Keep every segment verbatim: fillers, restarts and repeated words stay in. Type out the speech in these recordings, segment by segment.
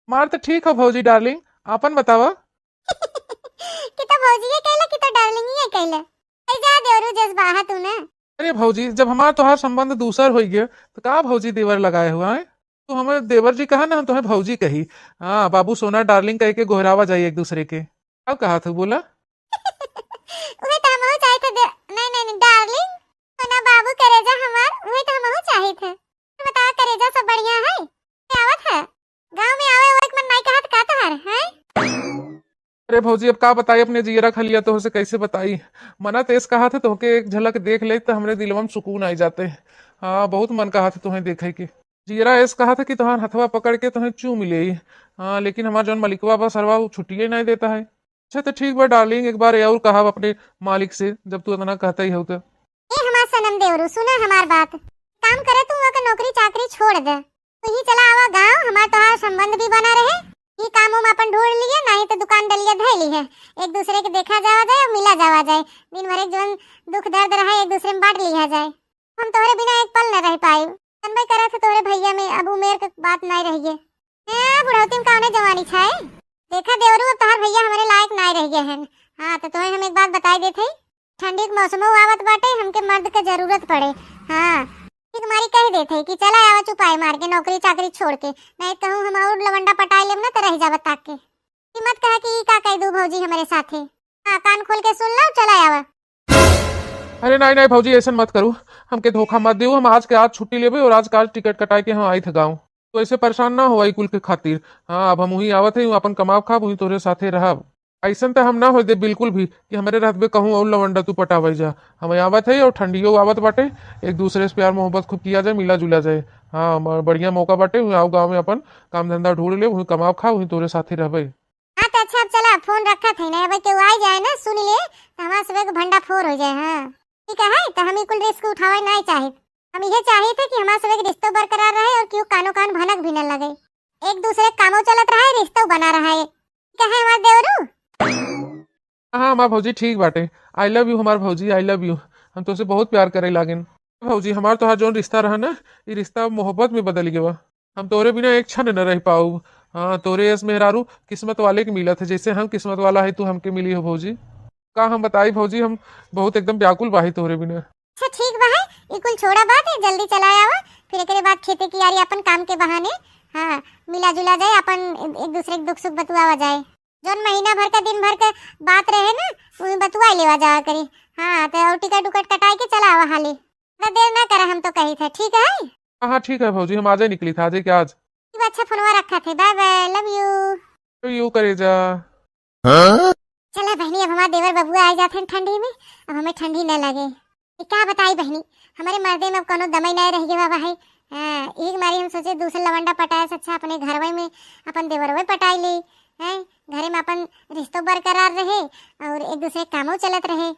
हमार तो ठीक हो भौजी darling, आपन बतावा। कि तो भौजी ये कहले कि तो darling ये कहले। ए जा देवरू जज्बाहा तू ना। अरे भौजी, जब हमार तोहार संबंध दूसर होई गए तो का भौजी देवर लगाए हुआ है? तू हमें देवर जी कहा ना, हम तुम्हें भौजी कही। हाँ बाबू सोना darling कह के गोहरावा जाई एक दूसरे के। अब कहा था बोला? उहे तो हमहू चाहे थे दे-, नहीं, नहीं, नहीं, darling, सोना बाबू करेजा हमार, उहे तो हमहू चाहे थे। बतावा करेजा सब बढ़िया है? क्या आवत है? गाँव में आवे, आवे के मन नाई कहत का तोहार, हैं? अरे भौजी, अब का बताई अपने जियरा खलिया, तोहसे कैसे बताई? मना तेज कहा था तोहके एक झलक देख ले तो हमरे दिलवा में सुकून आई जाते। हाँ, बहुत मन कहा था तोहें देखे के। जियरा ऐस कहा था कि तोहार हथवा पकड़ के तोहें चूम ले। हाँ, लेकिन हमार जौन मलिकवा बा सरवा, वो छुट्टिए नहीं देता है। अच्छा तो ठीक बा darling, एक बार और कहा अपने मालिक से, जब तू इतना कहता ही हो तो। ए हमार सनम देवरू, सुना हमार बात। काम करे तू ओकर नौकरी चाकरी छोड़ दे। तू ही चला आवा गाँव, हमार तोहार संबंध भी बना रहे। ये काम उम अपन ढूंढ लिए, नहीं तो दुकान डलिया धै ली है। एक दूसरे के देखा जावा जाए और मिला जावा जाए। दिन भर एक जवन दुख दर्द रहे, एक दूसरे में बांट लिया जाए। हम तोहरे बिना एक पल न रह पाई। तनबे करे थे तोहरे भैया में, अब उमेर के बात नहीं रह गए। ए, बुढ़ौती में कौने जवानी छाए? देखा देवरू, अब तोहार भैया हमारे लायक नहीं रह गए हैं। हाँ, तो तोहे हम एक बात बताई देते ही, ठंडी के मौसमो आवत बाटे, हमके मर्द के जरूरत पड़े। हाँ, ठीक मारी कह देते ही कि चला आवा चुपाई मार के, नौकरी चाकरी छोड़ के, नहीं कहूँ हम और लवंडा पटाई लेब ना तो रह जावा ताक के। कि मत कहा कि ई का कह दू भौजी हमारे साथे। हाँ, कान खोल के सुन लो, चला आवा। अरे नहीं नहीं भौजी, ऐसन मत करू, हमके धोखा मत दियो। हम आज के आज छुट्टी लेबे और आज के आज टिकट कटाए के हम आई थे गाँव। तो ऐसे परेशान ना हो ई कुल के खातिर। हाँ, अब हम वहीं आवत है, अपन कमाब खाब, वहीं तोरे साथे रहब। ऐसन तो हम ना हो दे बिल्कुल भी कि हमारे रहत बे कहूँ और लवंडा तू पटावे जा। हम आवत है और ठंडियो आवत बाटे, एक दूसरे से प्यार मोहब्बत खूब किया जाए, मिला जुला जाए। हाँ, म-, बढ़िया मौका बाटे, वहीं आओ गाँव में अपन काम धंधा ढूंढ ले, वहीं कमाब खा, वहीं तोरे साथे रहबे। हाँ, तो अच्छा, अब चला, फोन रखत है ना, अब केहू आई जाए ना, सुन ले, तो हमार सबे के भंडा फोर हो जाए। हाँ, ठीक है, तो हम ई कुल रिस्क उठावे नहीं चाहित। हम इहे चाहित है कि हमार सबे के रिश्तो बरकरार रहे और केहू कानो कान भनक भी न लगे, एक दूसरे के कामो चलत रहे, रिश्तो बना रहे। ठीक है हमार देवरू? हाँ, हमार भौजी ठीक बाटे। I love you हमार भौजी, I love you। हम तोसे बहुत प्यार करे लागेन। भौजी, हमार तोहार जौन रिश्ता रहा ना, ई रिश्ता मोहब्बत में बदल गवा। हम तोरे बिना एक क्षण न रह पाऊ। हाँ, तोरे यस मेहरारू किस्मत वाले के मिलत है, जैसे हम किस्मत वाला है, तू हमके मिली हो भौजी। का हम बताई भौजी, हम बहुत एकदम व्याकुल बाही तोरे बिना। अच्छा ठीक बा है, ई कुल छोड़ा बात है, जल्दी चला आवा, फिर एकरे बाद खेते कियारी अपन काम के बहाने, हाँ, मिला जुला जाए, अपन एक दूसरे के दुख सुख बतुआवा जाए। जौन महीना भर का दिन भर के बात रहे ना, वही बतुआ लेवा जावा करी। हाँ, तो और टिकट उकट कटाए के चला आवा हाली, ज्यादा देर ना करे, हम तो कही थे, ठीक है? हाँ हाँ ठीक है भौजी, हम आजे निकली था, आजे के आज। ठीक बा, अच्छा फोनवा रखा थे, bye bye, love you। Love you करेजा। हाँ? चला बहनी, अब हमार देवर बबुआ आ जात हैं ठंडी में, अब हमें ठंडी न लगे। ये का बताई बहनी, हमारे मर्दे में अब कोनो दमई नहीं रह गया बा है। हाँ, एक मारी हम सोचे दूसर लवंडा पटाए से अच्छा अपने घरवे में अपन देवरवे पटाई ले, हैं? घरे में अपन रिश्तो बरकरार रहे और एक दूसरे कामो चलत रहे।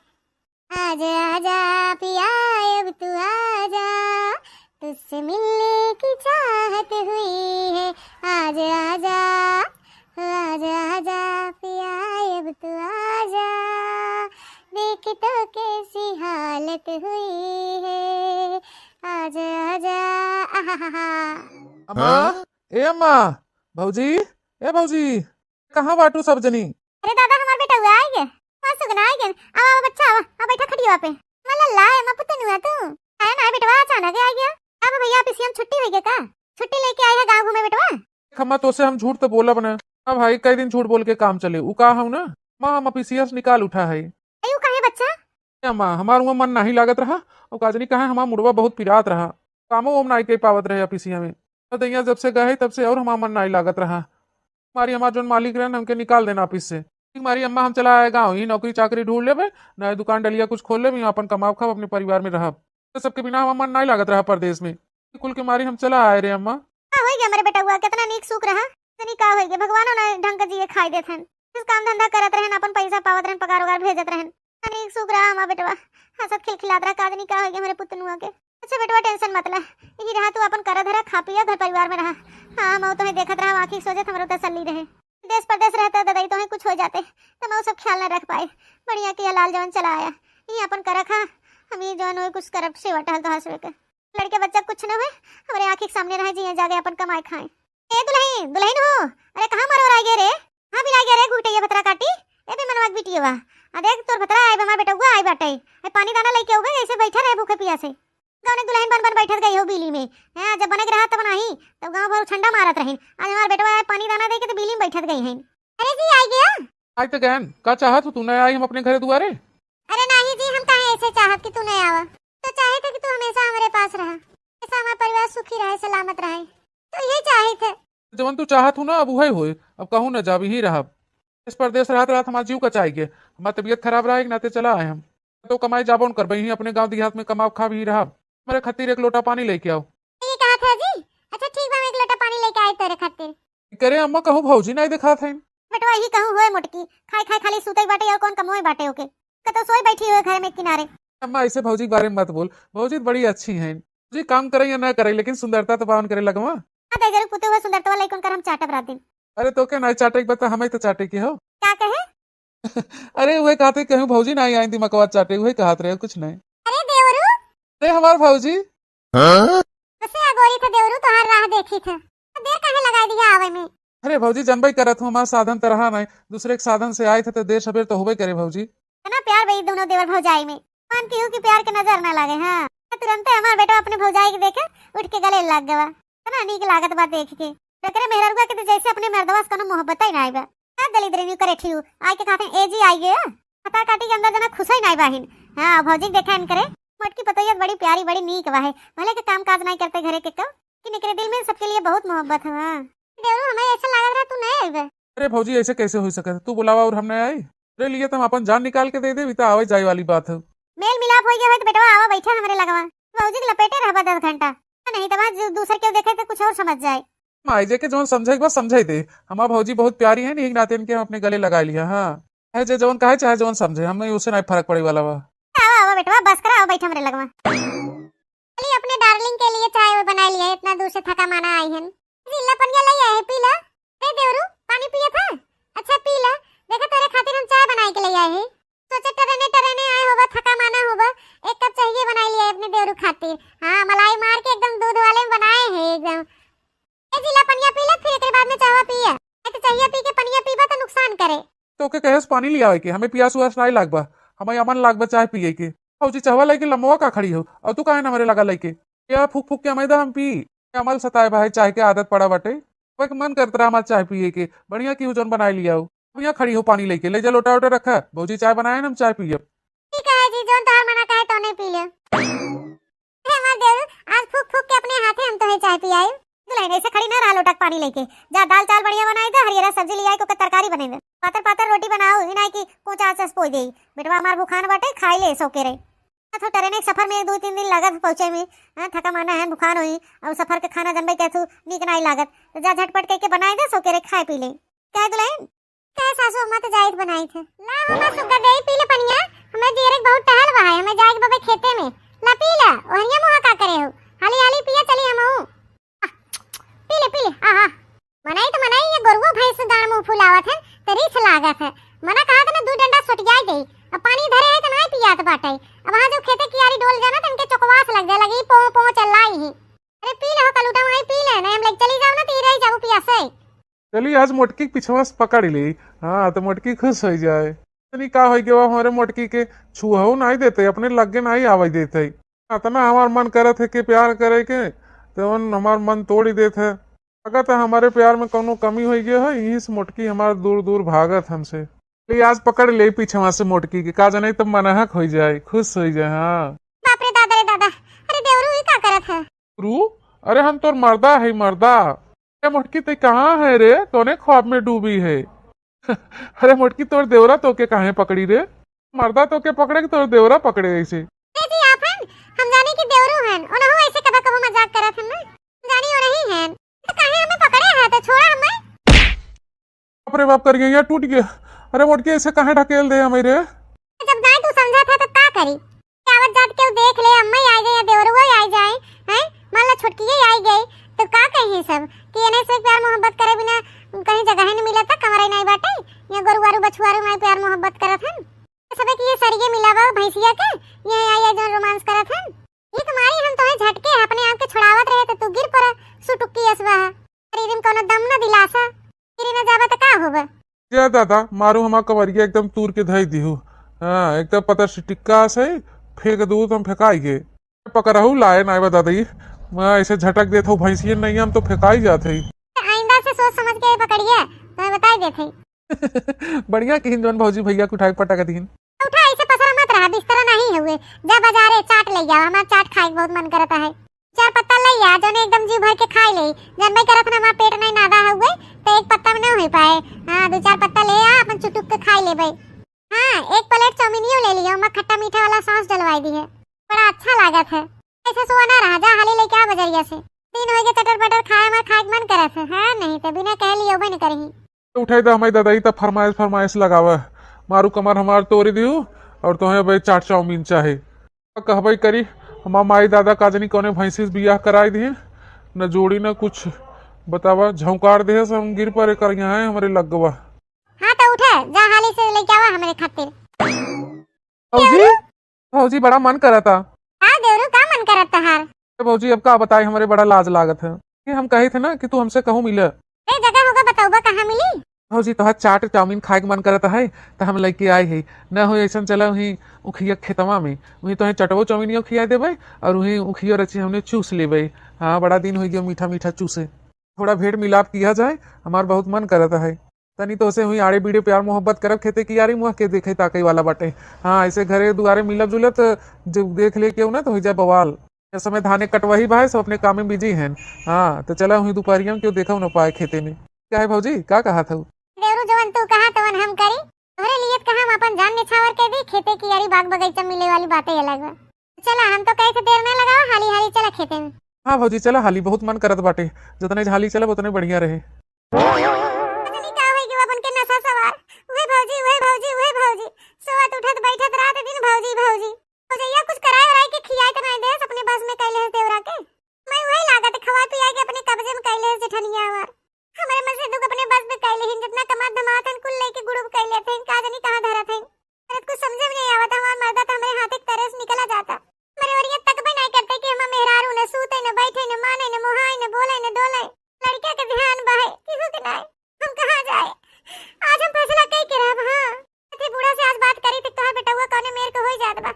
आजा आजा पिया, अब तू आजा, तुझसे मिलने की चाहत हुई है। आजा आजा, आजा आजा पिया, अब तू आजा, देख तो कैसी हालत हुई है। आजा आजा, आहा हा हा। अम्मा, हाँ? ए अम्मा, भौजी, ए भौजी, कहाँ बाटू सब जनी? अरे दादा, हमार बेटवा आइ गए, हमार सुगना आइ गए। आवा, आवा बच्चा, आवा, आ बैठा खटिया पे। हमार लल्ला है, हमार पुतनुआ तू। आया ना बेटवा, अचानक आइ गया। अब भैया, ऑफिसिया में छुट्टी होइ गया का? छुट्टी लेके आइ है गाँव घूमे बेटवा। देख अम्मा, तोसे हम झूठ तो बोलब ना। अब भाई, कई दिन झूठ बोल के काम चले, उ का हूँ ना, माँ हम ऑफिसिया से निकाल उठा है। अयो, काहे बच्चा? ए अम्मा, हमार उहाँ मन नाही लागत रहा, और का जनी काहे हमार मुड़वा बहुत पिरात रहा, कामो ओम नाही कर पावत रहे ऑफिसिया में। तो दैया जब से गए तब से और हमार मन नाही लागत रहा। मारी हमार जोन मालिक रहन, हमके निकाल देना ऑफिस से। ठीक मारी अम्मा, हम चला आए गाँव, ही नौकरी चाकरी ढूंढ लेबे, नए दुकान डलिया कुछ खोल लेबे, यहाँ अपन कमाब खाब, अपने परिवार में रहब। तो सबके बिना हमार मन नाही लागत रहा परदेश में। कुल के मारी हम चला आए रे अम्मा। का होइ गया हमरे बेटवा, कितना नीक सुख रहा, तनी का होइ गया, भगवानो ना ढंग का जिए खाए देत हन। कुछ काम धंधा करत रहन, अपन पैसा पावत रहन, पगार उगार भेजत रहन। तनी एक सुख रहा हमार बेटवा, हंसत खिलखिलात रहा, का जनी का होइ गया हमरे पुतनुआ के। अच्छा बेटवा, टेंशन मत ला, यही रहा, तू अपन करा धरा, खा पिया, घर परिवार में रहा। हाँ, हम तोहे देखत रहा, आँखी सोजत हमरो तसल्ली रहे। देश परदेश रहता दादा, तोहे कुछ हो जाते, तो हम सब ख्याल न रख पाए। बढ़िया किया लाल जवन चला आया, यही अपन करा खा, हम ये जवन हो कुछ करब सेवा टहल तोहार सबे के। लड़के बच्चा कुछ न हुए, हमरे आँखी के सामने रहे, जिए जागे अपन कमाए खाए। ए दुल्हन, ए, दुलहिन हो, अरे कहाँ मरोराइ गे रे? कहाँ बिलाइ गे रे गुहटइया भतरा काटी? ए बे मनवा के बिटियवा, आ देख तोर भतरा आइ बा, हमार बेटउआ आइ बाटइ। ए, पानी दाना लइके अउबे, अइसे बइठा रहे भूखे पियासे। गउने दुलहिन बन बन बइठत गइ हो बीली में। हैं, जब बने के रहा तब नाहीं, तब गाँव भर उछंडा मारत रहिन। आज हमार बेटवा आइ पानी दाना दइके त बीली में बइठत गइ हइन। अरे जी, आइ गया? आइ त गएन, का चाहत हो तू, न आई हम अपने घरे दुआरे? अरे नाहीं जी, हम काहे अइसे चाहत कि तू न आवा। तो चाहित है कि तू हमेसा हमरे पास रहा, हमेसा हमार परिवार सुखी रहे, सलामत रहे, तो इहे चाहित है। जवन तू चाहत हो ना, अब उहे होए। अब कहूँ न जाब, इहीं रहब। देस परदेस रहत रहत हमार जीव कचाइ गे, हमार तबियत खराब रहा, एक नाते चला आए हम। तो कमाए जाबो न करबे, इहीं अपने गाँव देहात में कमाब खाब, इहीं रहब। हमरे खातिर एक लोटा पानी लइके आउ। ये कहा था जी? अच्छा ठीक बा, हम एक लोटा पानी लइके आए तोरे खातिर। करे अम्मा, कहूँ भौजी नाहीं देखात हइन। बेटवा, इही कहूँ होए मोटकी, खाइ खाइ खाली सुतइ बाटे अउर कौन कमोए बाटे ओके। कतौ सोइ बइठी होए घरे में किनारे। अम्मा, अइसे भौजी के बारे में मत बोल, भौजी त बड़ी अच्छी हइन। भौजी काम करइ या न करइ, लेकिन सुंदरता त बा उनकरे लगवा। हाँ, त जरूर पुते हुए सुंदरतवा लइकन कर हम चाटब रात दिन। अरे तोके नाहीं चाटइ के बा त हमइ त चाटइ के हो। का कहे? अरे उहे कहत रहे, कहूँ भौजी नाहीं आइन दिमकवा चाटे, उहे कहत रहे, कुछ नाहीं। अरे देवरू। अरे हमार भौजी। हाँ? बसे अगोरी थे देवरू, तोहार राह देखी थे। तो देर काहे लगाइ दिया आवइ में? अरे भौजी, जनबइ करत हो, हमार साधन त रहा नाहीं, दुसरे के साधन से आइत है त देर सबेर त होबइ करे भौजी। इतना प्यार बा ई दुनो देवर भौजाई में, मान केहू की प्यार के नजर ना लागे। हाँ, तुरंते हमार बेटवा अपने भौजाई के देखे उठ के गले लाग गवा। इतना नीक लागत बा देख के। एकरे मेहररुआ के त जइसे अपने मर्दवा से कउनो मोहब्बतइ नाहीं बा। का दलिद्र न्यू करे ठियू, आइ के कहत हैं, "ए जी आइ गया।" हता काटी के अंदर जना खुसइ नाहीं बाहिन। हाँ, भौजी के देखा इनकरे, मोटकी पतोहिया बड़ी प्यारी, बड़ी नीक बा है। भले के काम काज नाहीं करते घरे के कब, लेकिन एकरे दिल में सबके लिए बहुत मोहब्बत है। हाँ। देवरू, हमें अइसा लागत रहा तू नाहीं अइबे। अरे भौजी, अइसे कइसे होइ सकत है? तू बुलावा अउर हम नाहीं आई? तोरे लिए त हम आपन जान निकाल के दे देब, ई त आवइ जाए वाली बात है। मेल मिलाप होइ गया होई त बेटवा आवा बइठा हमरे लगवा। भौजी के लपेटे रहबा दस घंटा। नाहीं त बाद जो दूसर केहू देखे त कुछ अउर समझ जाए। माई जे के जउन समझइ के बा समझइ दे। हमार भौजी बहुत प्यारी है, इही नाते इनके हम अपने गले लगाइ लिया। हाँ, है जे जउन कहे चाहे जउन समझे, हमें ओसे नाहीं फरक पड़इ वाला बा। आवा, आवा बेटवा, बस करा, आवा बइठा हमरे लगवा। चली, अपने darling के लिए चाय बनाइ लिया, इतना दूर से थका माना आई हन। जिल्ला पनिया लइ आए, पी ला। ए देवरू, पानी पिया था? अच्छा पी ला, देखा तोरे खातिर हम चाय बनाइ के लइ आए हैं। सोचे टरेने टरेने आए होबा, थका माना होबा, एक कप चाहिए बनाइ लिया अपने देवरू खातिर। हाँ, मलाई मार के एकदम दूध वाले में बनाए हैं एकदम। ए जिल्ला पनिया पी ला, फिर एकरे बाद में चाहवा पिया। नहीं तो चाहिए पी के पनिया पीबा तो नुकसान करे। तोके कहेस पानी लियावइ के, हमें पियास उआस नाहीं लागबा, हमें अमन लागबा चाय पिए के। भौजी, चाहवा लइके लमवा का खड़ी हो, अउर तू काहे न हमरे लगा लइके? या फूक फूक के हमें दा हम पी। अमल सताए बा है, चाय के आदत पड़ा बाटे। अब एक मन करत रहा हमार चाय पिए के, बढ़िया केहू जउन बनाइ लियाउ। अब यहाँ खड़ी हो पानी लइके, लइ जा लोटा वोटा रखा, भौजी चाय बनाए न हम चाय पियब। ठीक है जी, जउन तोहार मना कहे तउने पी ले। अरे हमार देवरू, आज फूक फूक के अपने हाथे हम तोहे चाय पियाई। दुलहिन, अइसे खड़ी ना रहा, लोटा के पानी लइके। जा, दाल चावल बढ़िया बनाइ दे, हरियरा सब्जी लियाइ के ओकर तरकारी बनइबे। पातर पातर रोटी बनाउ, ई नाहीं कि कोचा आचस पोइ देइ। बेटवा हमार भुखान बाटे, खाइ ले सौके रहे। आ तो टरेने के सफर में एक दो तीन दिन लागत पहुँचे में। हाँ, थका माना है, भुखान होई, अउर सफर के खाना जनबइ करत हू, नीक नाहीं लागत। त जा झटपट कइके बनाइ दे, सौके रहे खाइ पी ले। कहे दुलहिन? कहे सासू अम्मा त जाइत बनाइत है। ला हो माँ सुग्गा देई, पी ले पनिया। हमें जियरे के बहुत टहल बा है, हमें जाए के बबे खेते में। ला पी ला, ओहरिया मुँह का करे हो? हाली हाली पिया चली हमहू। आह, पी ले, पी ले, आहा। मनई त मनई, ये गोरुओ भैंस गाड़ मुँह फुलावत है, त रीस लागत है। मना कहा त ना दू डंडा सोटियाई देई। अब पानी धरे है त नाहीं पियात बाटे। अब वहाँ जो खेते कियारी डोल जाना त इनके चोकवास लग जाए लगी, पों पों चल्लाई ही। अरे पी ले हो कलूटा, वहीं पी ले, नहीं हम लेके चली जाओ ना त ई रही जाबू पियासे। चली आज मोटकी के पिछवा से पकड़ ली। हाँ, त मोटकी खुश होइ जाए। तनी का होइ गवा हमरे मोटकी के, छुअहू नाहीं देते, अपने लग्गे नाहीं आवइ देते। अतना हमार मन करत है कि प्यार करे के, तवन हमार मन तोड़ी देत है। अगर त हमरे प्यार में कउनो कमी होइ गया है, यहीं से मोटकी हमार दूर दूर भागत हमसे। ले आज पकड़ ले पिछवा से मोटकी के, का जाने तब मनहक होइ जाए, खुश होइ जाए। हाँ। बाप रे दादा रे दादा, अरे देवरू ई का करत है? रू, अरे हम तोर मर्दा है, मर्दा। ए मोटकी, ते कहाँ है रे? कौने ख्वाब में डूबी है? अरे मोटकी, तोर देवरा तोके काहे पकड़ी रे? मर्दा तोके पकड़े कि तोर देवरा पकड़े ऐसे? ए जी, आप हन? हम जानी कि देवरू हन। ओनहु ऐसे कबो कबो मजाक करत हन ना। हम जानी ओनही हन। तो काहे हमें पकड़े है? तो छोड़ा हमें। बाप रे बाप, करिया टूट गया। अरे मोटकी, ऐसे काहे ढकेल दे हमें रे? जब नाहीं तू समझत है तो का करी? आवत जात केहू देख ले, अम्मा ही आई जाए या देवरुआ ही आई जाए, हैं? मान ला छोटकिए ही आई गई, तो का कही सब कि एने से प्यार मोहब्बत करे बिना कहीं जगह ही नहीं मिलत, कमरा ही नहीं बाटे, या गोरु वारू बछुआरू में प्यार मोहब्बत करत हन। सबे के ये सरिये मिला बा भैंसिया के, ये आई, आई जौन रोमांस करत हन। ये तुम्हारी हम तोहे झटके अपने आप के छुड़ावत रहे तो तू गिर पड़ा सुटुक्की असवा। शरीर में कौनो दम न दिलासा, फिर न जाबा त का होबा? जा दादा, मारू हमार कमरिया एकदम तूर के धई दिहू। हाँ, एकदम पतर से टिक्का से फेंक दू, तुम फेंकाई के। पकड़हू लाए नाय बा दादा, ई मैं ऐसे झटक देत हूँ भैंसियन नहीं, हम तो फेंकाई जात है। आइंदा से सोच समझ के पकड़िए, तो मैं बताई देत है। बढ़िया किहिन जौन भौजी भैया के उठाए पटक दीन। उठा, ऐसे पसरा मत रहा, बिस्तरा नहीं हुए। जा बाजारे चाट ले जाओ, हमार चाट खाए के बहुत मन करता है। चार पत्ता ले आ, जौन एकदम जी भर के खाई ले। जनबे करत ना हमार पेट नहीं नादा हुए, तो एक पत्ता में नहीं हो पाए। हाँ, दो चार पत्ता ले आ, अपन चुटुक के खाई लेबे। हाँ, एक प्लेट चाउमीनियो ले लियो, मैं खट्टा मीठा वाला सॉस डलवाई दी है, बड़ा अच्छा लागत है। ऐसे सोना रहा, जा हाली लेके आ बजरिया से। दिन होइगे चटर पटर खाए, हमार खाए के मन करत है। हाँ, नहीं तो बिना कहे लिए उबे न करही। उठाई दा हमारी दादा, ई त फरमाइश, फरमाइश लगावा। मारू कमर हमार तोड़ी दिहू, और तोहे भाई चाट चाउमीन चाहे। कहबे करी, हमार माई दादा का जनी कौने भैंसी से बियाह कराई दिए, न जोड़ी न कुछ। बतावा, झौंकार देहे से हम गिर पड़े कर यहाँ है हमरे लग्गवा। हाँ तो उठे, जा हाली से लेके आवा हमरे खातिर। भौजी, भौजी बड़ा मन करता। हाँ देवरू, का मन करत तहार? ए भौजी, अब का बताई, हमरे बड़ा लाज लागत है कि हम कहे थे ना कि तू हमसे कहूँ मिले। ए जगह होगा, बतौबा कहाँ मिली? भौजी, तोहार चाट चाउमीन खाए के मन करत है, त हम लेके आए है। न हो ऐसन, चला वहीं उखिया खेतवा में, वहीं तोहे चटवो चाउमीनियो खिया देबे और वहीं उखियो रची हमने चूस लेबे। हाँ, बड़ा दिन हो गया मीठा मीठा चूसे। थोड़ा भेंट मिलाप किया जाए, हमार बहुत मन करत है। तनी तो से हुई आड़े बीड़े प्यार मोहब्बत करब, खेते कियारी मुँह के देखे ताकई वाला बाटे। हाँ, ऐसे घरे दुआरे मिलब जुलब त जब देख ले केहू ना तो हो जाए बवाल। इस समय धाने कटवही भाई सब अपने काम में बिजी हैं। हाँ, तो चला हुई दोपहरिया में केहू देखा न पाए खेते में। क्या है भौजी, का कहा था? देवरू, जवन तू कहा तवन हम करी। तोहरे लिए त कहा हम अपन जान निछावर के दी, खेते कियारी बाग बगीचा मिले वाली बातें अलग बा। चला, हम तो कहे थे देर ना लगावा, हाली हाली चला खेते में। हाँ भौजी, चला हाली, बहुत मन करत बाटे, जितने हाली चलब उतने बढ़िया रहे। पता नहीं का होई गवा बन के नशा सवार। उहे भौजी, उहे भौजी, उहे भौजी। सोवत उठत बैठत रात दिन भौजी, भौजी। भौजैया कुछ कराए उराए के खियाए त नाई देस, अपने बस में कैले हस देवरा के। मैं उहे लागत खवाए पियाए के अपने कब्जे में कैले हस जेठनिया हमार। हमरे मन से दुख अपने बस में कैले हिन, जितना कमात धमात हन कुल लेके गुड़ुब कैले थे, का जानी कहाँ धरत हैं। अरे कुछ समझे में नहीं आवत, हमार मर्दा तो हमरे हाथे के तरे से निकला जाता। हमरे ओरिया तकबे नहीं करते कि हम मेहरारू न सूते न बैठे न माने न मोहाए न बोले न डोले। लड़किया के ध्यान बहे, केहू के नहीं। हम कहाँ जाए? आज हम फैसला कई के रहब, हाँ। अरे बूढ़ा से आज बात करी त तोहार बेटउआ कौने मेर के होई जात बा।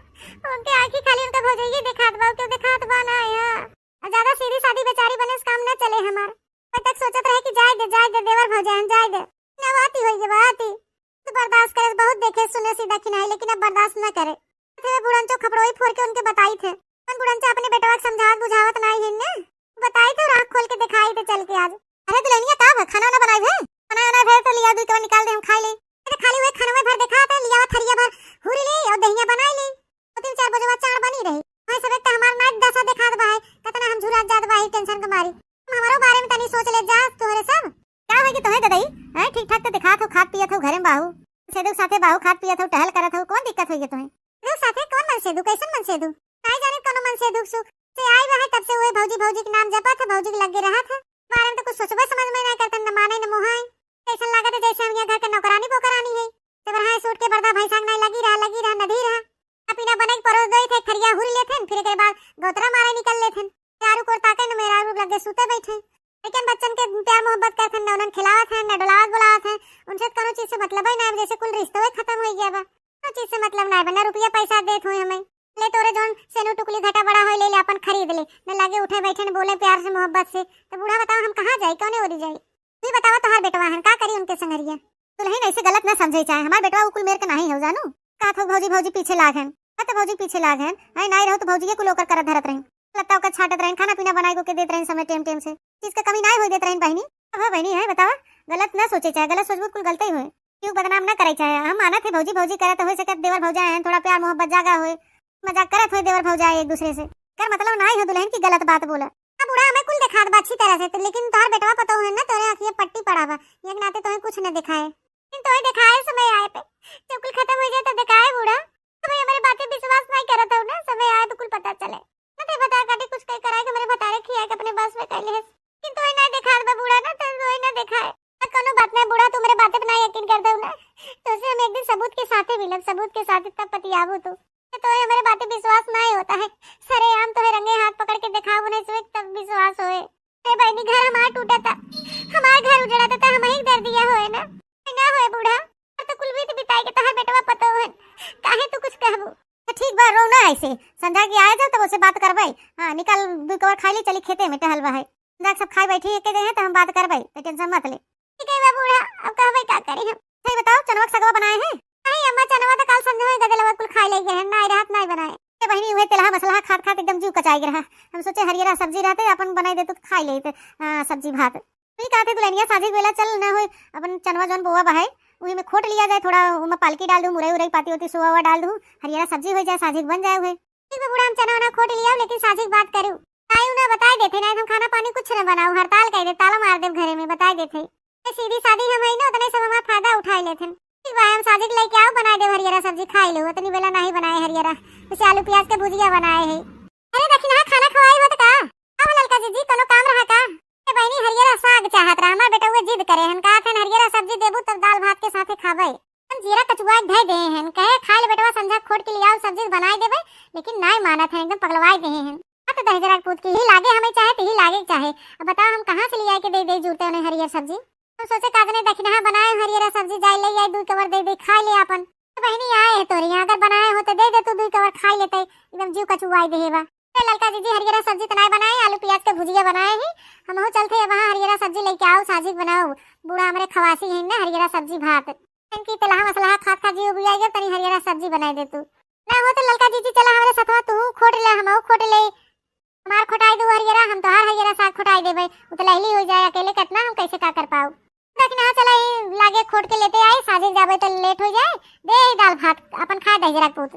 उनके आँखी खाली उनका भौजइये देखात बा, केहू देखात बा ना यहाँ। आ ज्यादा सीधी सादी बेचारी बने से काम ना चले हमार। मैं तक सोचत रहे कि जाए दे, जाए दे, देवर भौजाई, जाए दे। ना बात ही होई के बात ही। तू बर्दाश्त करे, बहुत देखे सुने सीधा कि नहीं, लेकिन अब बर्दाश्त ना करे। थे बुढ़नचो खपड़ोई फोर के उनके बताई थे। उन बुढ़नचो अपने बेटवा के समझावत बुझावत नाई हिन ने। बताई थे और आँख खोल के दिखाई थे चल के आज। अरे दुल्हनिया का भा, खाना वाना बनाई है? खाना वाना भर तो लिया, दूध तो निकाल दे, हम खाई ले। अरे खाली हुए खाना में भर देखा थे, लिया थरिया भर हुरी ले और दहिया बनाई ले। दो तीन चार बजे बाद चार बनी रही। वहाँ सब एक तो हमार नाच दशा दिखात बा है, कितना हम झुरात जात बा है टेंशन के मारी। तुम हमारो बारे में तनी सोच ले जा तोहरे सब। का होई कि तोहे ददई? हैं, ठीक ठाक तो दिखात हो, खात पियत हो, घरे में बाहू। सेदू साथे बाहू खात पियत हो, टहल करत हो, कौन दिक्कत होई है तोहे? सेदू साथे कौन मन सेदू, कैसन मन सेदू? काहे जाने कौनो मन सेदू सुख से आई रहे, तब से वही भौजी भौजी के नाम जपत है, भौजी के लगे रहत है। बारे में तो कुछ सोचबे समझ में नहीं करते, न माने न मोहाए। कैसन लागत है जैसे हम यहाँ घर के नौकरानी पोकरानी है। जब रहा सूट के बर्दा भैंसा के नाई लगी रहा, लगी रहा, नदी रहा। अब बिना बने के परोस दो थे, थरिया हुर लेते हैं, फिर एक बार गौतरा मारे निकल लेते हैं। चारू कोर ताके न मेहरारू लगे सूते बैठे। लेकिन बच्चन के प्यार मोहब्बत करत हैं, न उन्हन खिलावत हैं, न डोलावत बोलावत हैं। उनसे त कौनो चीज से मतलब ही ना है, जैसे कुल रिश्तो ही खत्म हो गया बा। कौनो चीज से मतलब ना है, ना रुपया पैसा देत हुए हमें। ले तोरे जौन सेनू टुकली घटा बड़ा होए, ले ले अपन खरीद ले, न लागे उठे बैठे, न बोले प्यार से मोहब्बत से। तो बूढ़ा बताओ हम कहाँ जाई, कौने ओरी जाई? तू ही बतावा, तोहार बेटवा हन, का करी उनके संगरिया? दुल्हन ऐसे गलत ना समझे चाहे, हमार बेटवा उ कुल मेर के नाही हो जानू। का थो भौजी भौजी पीछे लाग हन, हाँ तो भौजी पीछे लाग हन, आई नाही रहो तो भौजी ये कुल ओकर करत धरत रही। लत्ता ओकर छाटत रही, खाना पीना बनाए के देत रही समय टेम टेम से, चीज के कमी नाही होई देत रही बहिनी। अब हो बहिनी है बतावा, गलत ना सोचे चाहे, गलत सोचबू कुल गलते ही होए। क्यों बदनाम ना करे चाहे, हम मानत है भौजी भौजी करत हो सकत देवर भौजा हैं, थोड़ा प्यार मोहब्बत जागा होए, मजाक करत होए देवर भौजा एक दूसरे से। कर मतलब नाही हो दुल्हन की गलत बात बोला। अब बूढ़ा हमें कुल देखात बा अच्छी तरह से, तो लेकिन तोहार बेटवा पतोह है ना, तोरे आँखिए पट्टी पड़ा बा, एक नाते तोहे कुछ न दिखाए। लेकिन तोहे दिखाए समय आए पे, जब कुल खत्म हो जाए तब दिखाए बूढ़ा। हमें हमारे बातें विश्वास नहीं करत हो ना, समय आए तो कुल पता चले। ना ते बता काटे कुछ कई कराए के हमारे बतारे खिया के अपने बस में कैले है। लेकिन तोहे नहीं दिखात बा बूढ़ा ना, तो तोहे ना दिखाए। ना कोनो बात नहीं बूढ़ा, तू मेरे बातें पे नहीं यकीन करता हो ना, तो उसे हम एक दिन सबूत के साथ ही मिलब, सबूत के साथ ही तब पतियाबू तू। तो तोहे हमारे बातें विश्वास नहीं होता है। सरेआम तोहे रंगे हाथ पकड़ के दिखाबू नहीं सुबह तब विश्वास होए। ए बहनी, घर हमार टूटा था, हमार घर उजड़ा त, त हमही के दर्दिया होए ना। ना होए बूढ़ा, और तो कुल बीत बिताई के तोहर बेटवा पतोह हन, काहे तू कुछ कहबू? तो ठीक बा, रो ना ऐसे, संझा के आए जाओ तब ओसे बात करबै। हाँ, निकाल दू कवर खाई ली, चली खेते में टहलबा है। संझा के सब खाए बैठी एक जगह तो हम बात करबै, तो tension मत ले। ठीक है बा बूढ़ा, अब कहबै का करी हम। सही बताओ, चनवा के सगवा बनाए हैं? नहीं अम्मा, चनवा तो काल संझा में गदेलवा कुल खाए ले गए हैं, नाई रहत नाई बनाए। ए बहिनी, उहे तेलहा मसलहा खात खात एकदम जीव कचाई गे रहा। हम सोचे हरियरा सब्जी रहते, अपन बनाई देतू तो खाई लेते, आ, सब्जी भात। तू ही कहते दुल्हनिया, साझी के बेला चल ना होई, अपन चनवा जौन बोआ बहाए, उही में खोट लिया जाए, थोड़ा उमा पालकी डाल दूँ, मुरई उरई पाती होती सोआ हुआ डाल दूँ, हरियरा सब्जी हो जाए, साझी के बन जाए उहे। ठीक बा बूढ़ा, हम चना वना खोट लिया, लेकिन साझी के बात करू। आयु ना बताई देते, नहीं हम खाना पानी कुछ न बनाऊ, हड़ताल कर दे, ताला मार देब घरे में, बताई देते। ए, सीधी सादी हम हई ना, उतने सब हमार फायदा उठाई लेथिन। ठीक बा, हम साझी के लेके आओ, बनाए देब हरियरा सब्जी, खाई लो। उतनी बेला नाही बनाए हरियरा, उसे आलू प्याज के भुजिया बनाए है। अरे दखिनहा, खाना खवाई होत का? अब ललका जीजी, कोनो काम रहा का? ए बहिनी, हरियरा साग चाहत रहा, हमार बेटउआ जिद करे हन, कहत हन हरियरा सब्जी देबू तब दाल भात के साथे खाबे। हम जीरा कचुआ के धइ देहे हन, कहे खाए ले बेटवा, संझा खोट के लियाओ, सब्जी बनाए देबे, लेकिन नाय मानत हन, एकदम पगलवाए देहे हन। अब तो दहिजरा के पूत के ही लागे, हमें चाहे तो ही लागे के चाहे। अब बताओ, हम कहाँ से लियाए के दे दे जूरते उन्हें हरियर सब्जी? हम सोचे का जने दखिनहा बनाए हरियरा सब्जी, जाए ले आए, दू कवर दे दे, खाए ले आपन। तो बहिनी आए है तोरे यहाँ, अगर बनाए हो तो दे दे तू, दू कवर खाए लेते, एकदम जीव कचुआई देहे बा। ए ललका जीजी, हरियरा सब्जी तो नाय बनाए, आलू प्याज के भुजिया बनाए ही। हमहू चलते हैं वहाँ, हरियरा सब्जी लेके आओ, साझी के बनाओ। बूढ़ा हमरे खवासी है ना, हरियरा सब्जी भात। इनकी तेलहा मसलहा खात खा जीव उबिया गया, तनी हरियरा सब्जी बनाए दे तू। ना हो तो ललका जीजी, चला हमरे सथवा, तू खोट ले, हमहू खोट ले। हमार खोटाई दू हरियरा, हम तोहार हरियरा साग खोटाई देबे। उ तो लहली हो जाए अकेले, कितना हम कैसे का कर पाऊ। देख ना, चला ई लागे खोट के लेते आई, साझे जाबे तो लेट हो जाए। दे ई दाल भात, अपन खाए दहिजरा के पूत।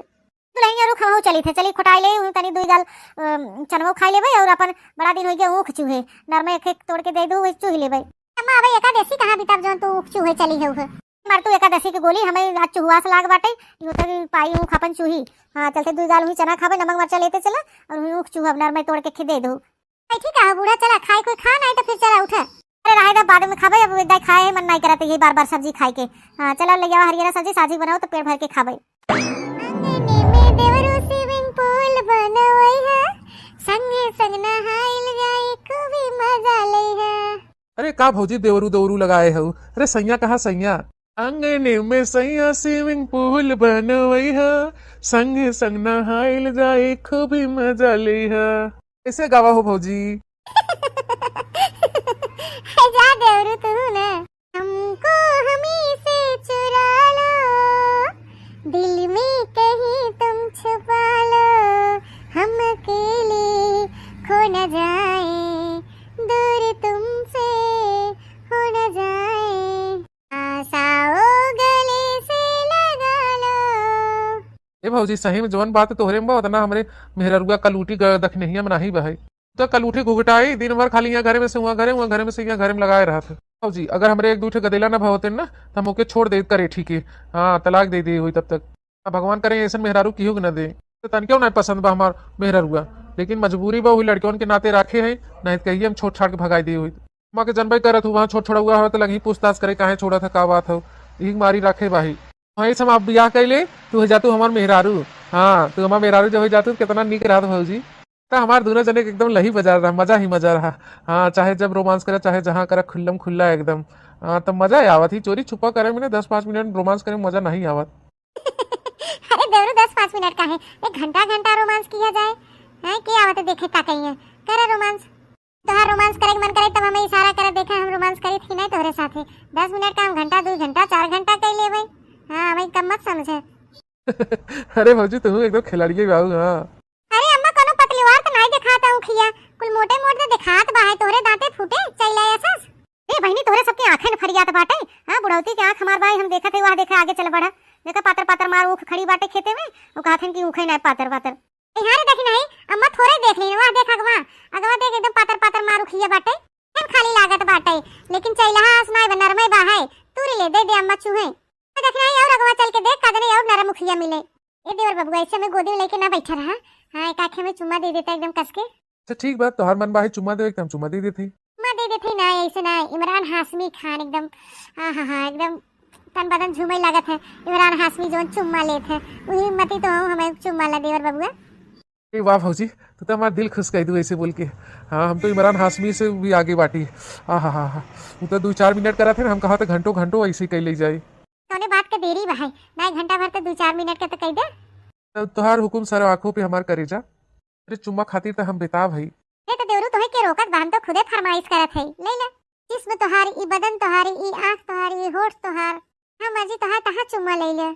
दुल्हनिया रुक, हमहू चली थे, चली खोटाई ले, उ तनी दुई दाल, अम, चनवो खाई लेबे और अपन बड़ा दिन हो गया ऊख चूहे, नरमा एक एक तोड़ के दे दू, वही चूह लेबे। अम्मा, अबे एकादशी कहाँ बिताब जौन तू ऊख चूहे चली है उहे? मार तू एकादशी के गोली, हमें आज चुहवास लाग बाटे, यो तक पाई ऊख अपन चूही। हाँ, चलते दुई दाल हुई चना खाबे, नमक मरचा लेते चला और हुई ऊख चूहब, नरमा तोड़ के खे दे दू। बैठी का हो बूढ़ा, चला खाए कोई खा, नहीं तो फिर चला उठा। अरे रहे दा, बाद में खाबे, अब एक दाई खाए मन नहीं करत, ये बार बार सब्जी खाए के। हाँ, चला ले जावा हरियरा सब्जी, साझी बनाओ तो पेट भर के खाबे। आंगने में देवरू swimming pool बनवई है, संगे संग नहाइल जाई, खूबी मजा लई है। अरे का भौजी देवरू देवरू लगाए हऊ? अरे सैया कहाँ सैया? आंगने में सैया swimming pool बनवई है, संगे संग नहाइल जाई, खूबी मजा लई है। कैसे गावा हो भौजी? है जा देवरू तू ना। हमको हमी से चुरा लो, दिल में कहीं तुम छुपा लो, हम अकेले खो न जाए, दूर तुमसे हो न जाए, आस आओ गले से लगा लो। ए भौजी, सही में जवन बात तोहरे में बा, उतना हमरे मेहररुआ कलूटी ग-, दखिनहिया में नाही बा है। तो कलूटी घुघटाई, दिन भर खाली यहाँ घरे में से वहाँ घरे, वहाँ घरे में से यहाँ घरे में लगाए रहत है। भौजी, अगर हमरे एक दू ठे गदेला ना भवते ना, तो हम ओके छोड़ दे करे, ठीक है। हाँ, तलाक दे दे हुई तब तक। अब भगवान करे ऐसन मेहरारू केहू के ना दे। तो तनिको ना पसंद बा हमार मेहररुआ, लेकिन मजबूरी बा, वही लड़कियों के नाते राखे है, नहीं तो कहिए हम छोड़ छाड़ के भगाई दे हुई। अम्मा के जनबे करत हूँ, वहाँ छोट छोड़उआ हवे तो लगही पूछताछ करे, काहे छोड़त है, का बात हो, यही मारी राखे बाही। वहीं से हम आप बियाह कर ले, तू हो जातू हमार मेहरारू। हाँ, तू हमार मेहरारू जो हो जातू, कितना नीक रहत भौजी। तो हमार दोनों जने के एकदम लही बजा रहा, मजा ही मजा रहा। हाँ, चाहे जब रोमांस करे, चाहे जहाँ करे, खुल्लम खुल्ला एकदम। हाँ, तो मजा ही आवत ही, चोरी छुपा करे में ना दस पाँच मिनट रोमांस करे में मजा नहीं आवत। अरे देवरू, दस पाँच मिनट का है, एक घंटा घंटा रोमांस किया जाए, हैं? के आवत है देखे का कहीं है, करे रोमांस। तोहार रोमांस करे के मन करे तब हमें इशारा करे, देखा हम रोमांस करी थी नहीं तोहरे साथे। दस मिनट का हम घंटा, दू घंटा, चार घंटा कर लेबै। हाँ, हमें कम मत समझे। अरे भौजी, तुम एकदम खिलाड़िए बाबू। हाँ। अरे अम्मा, कोनो पतलीवार तो नहीं दिखाता ऊखिया, कुल मोटे मोटे दिखात बा है, तोहरे दांते फूटे चैला ऐसस। ए बहिनी, तोहरे सबके आंखें न फरियात बाटे। हाँ, बुढ़ौती के आंख हमार बाई, हम देखत है, वह देखा आगे चल बढ़ा। देखा पातर पातर मार ऊख खड़ी बाटे खेते में, वो कहत हन कि ऊखे ना पातर पातर। ए, हाँ रे, देखी नहीं, अम्मा थोड़े देख ली, वहाँ देख अगवा, अगवा देख एकदम पातर पातर मार उखिया बाटे, एकदम खाली लागत बाटे, लेकिन चैलहा आसमाई बा, नरमई बा है, तूरी ले, दे दे अम्मा चूहे। तो देखी नहीं, और अगवा चल के देख, का जाने और नरम उखिया मिले। ए देवर बबुआ, ऐसे में गोदी में लेके ना बैठा रहा, हाँ, एक आँखें में चुम्मा दे देता एकदम कस के। अच्छा ठीक बा, तोहार मन बा है चुम्मा देवे के, हम चुम्मा दे देते। चुम्मा दे देते ना, ऐसे ना, इमरान हाशमी खान एकदम, हाँ, हाँ, हाँ, एकदम तन बदन झूमे लागत है। इमरान हाशमी जोन चुम्मा लेत है, वही मती तो हूँ, हमें चुम्मा ला देवर बबुआ। ए वाह भौजी, तू तो हमार दिल खुश कर दू ऐसे बोल के। हाँ, हम तो इमरान हाशमी से भी आगे बाटी। आ हा हा हा, वो तो दो चार मिनट करत है ना, हम कहा तो घंटों घंटों ऐसे ही कह ले जाए। कौने बात के देरी बा है, ना एक घंटा भर तो दो चार मिनट के तो कह दे। तो तुहार हुकुम सर आंखों पे हमार करेजा, अरे चुम्मा खातिर तो हम बेताब है। ये तो देवरू तोहे के रोकत बा, हम तो खुदे फरमाइश करत है, ले ले। जिस्म तोहार, ई बदन तोहार, ई आँख तोहार, ई होठ तोहार, हाँ मर्जी तोहार, तहाँ चुम्मा ले ले।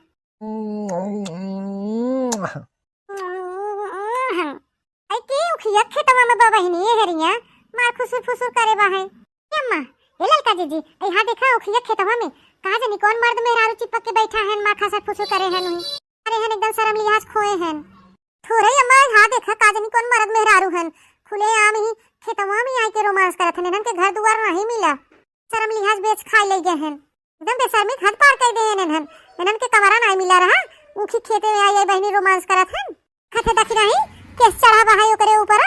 आई के उखिया खेतवा में बा बहिनी, ये हेरिया मार खुसुर फुसुर करे बा है। ए अम्मा, ए ललका जीजी, आई हाँ देखा उखिया खेतवा में, कहाँ जानी कौन मर्द मेहरारू चिपक के बैठा है, मार खसर फुसुर करे है नुही। अरे हन एकदम शर्म लिहाज खोए हैं। थोरे अम्मा, हाँ देखा, का जानी कौन मर्द मेहरारू हन, खुले आम ही खेतवा में आके रोमांस करत हन। इन्हन के घर दुआर नहीं मिला, शर्म लिहाज बेच खाए ले गए हन। एकदम बेशर्मी हद पार कर दे हन इन्हन। इन्हन के कमरा नहीं मिला रहा, ऊखी खेते में आई, आई बहिनी रोमांस करत हन। खते देखी नहीं, केस चढ़ा बा है ओकरे ऊपर,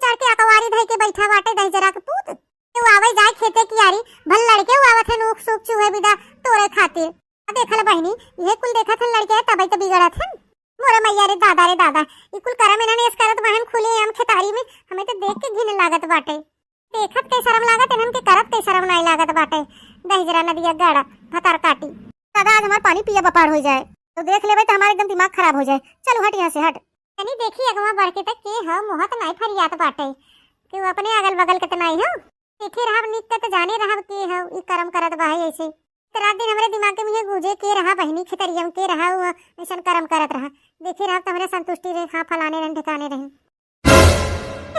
चढ़ के अकवारी धई के बैठा बाटे दहिजरा के पूत। के वो आवे जाए खेते कियारी, भल लड़के वो आवत हन ऊख सूख चूहे बिदा तोरे खातिर। आ देखल बहिनी, ये कुल देखत हन लड़के, तबे तो बिगड़त हन। मोरे मैया रे दादा रे दादा, ई कुल करम इन्हन एस करत बहन खुले आम खेतारी में, हमें तो देख के घिन लागत बाटे। देखत के शर्म लागत, इन्हन के करत के शर्म नाई लागत बाटे। दहिजरा नदिया गड़ा भतार काटी। दादा, आज हमार पानी पिया बपार हो जाए, तो देख लेबे तो हमार एकदम दिमाग खराब हो जाए। चल हट यहाँ से, हट। तनी देखी अगवा बढ़ के तक के हो, मुँह तो नाई फरियात बाटे, कि वो अपने अगल बगल के तो नाई हो। देखे रहब निक के तो जाने रहब के हो, ई करम करत बा है ऐसे। तो रात दिन हमरे दिमाग के मुझे गूंजे के रहा बहिनी खेतरिया में, के रहा वो ऐसन करम करत रहा। देखे रहब तो हमरे संतुष्टि रहे, हाँ फलाने रहे ढिकाने रहे।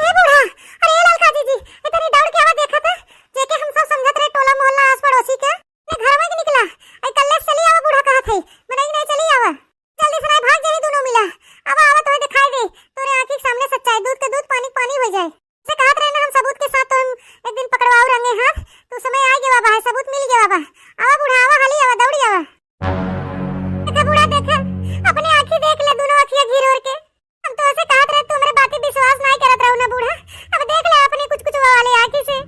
ए बूढ़ा, अरे ए ललका जीजी, ए तनी दौड़ के आवा देखा त, जेके हम सब समझत रहे टोला मोहल्ला आस पड़ोसी के, ने घर में के निकला, आई कल्ले से चली आवा बूढ़ा कहत है, मनई नहीं चली आवा। जल्दी से नहीं भाग जाई दोनों मिला, आवा आवा तोहे दिखाई दे, तोरे आँखी के सामने सच्चाई, दूध के दूध पानी के पानी हो जाए। से कहत रहे ना हम सबूत के साथ तो हम एक दिन पकड़वाऊ रंगे हाथ, तो समय आ गया बा, सबूत मिल गया बा। आवा बूढ़ा आवा, हाली आवा, दौड़ी आवा। देखा बूढ़ा देखा, अपने आँखी देख ले, दोनों आँखिया घिर ओर के। हम तो ऐसे कहत रहे, तू हमरे बात पे विश्वास नाई करत रहू ना बूढ़ा। अब देख ले अपने कुछ कुछ वाले आँखी से।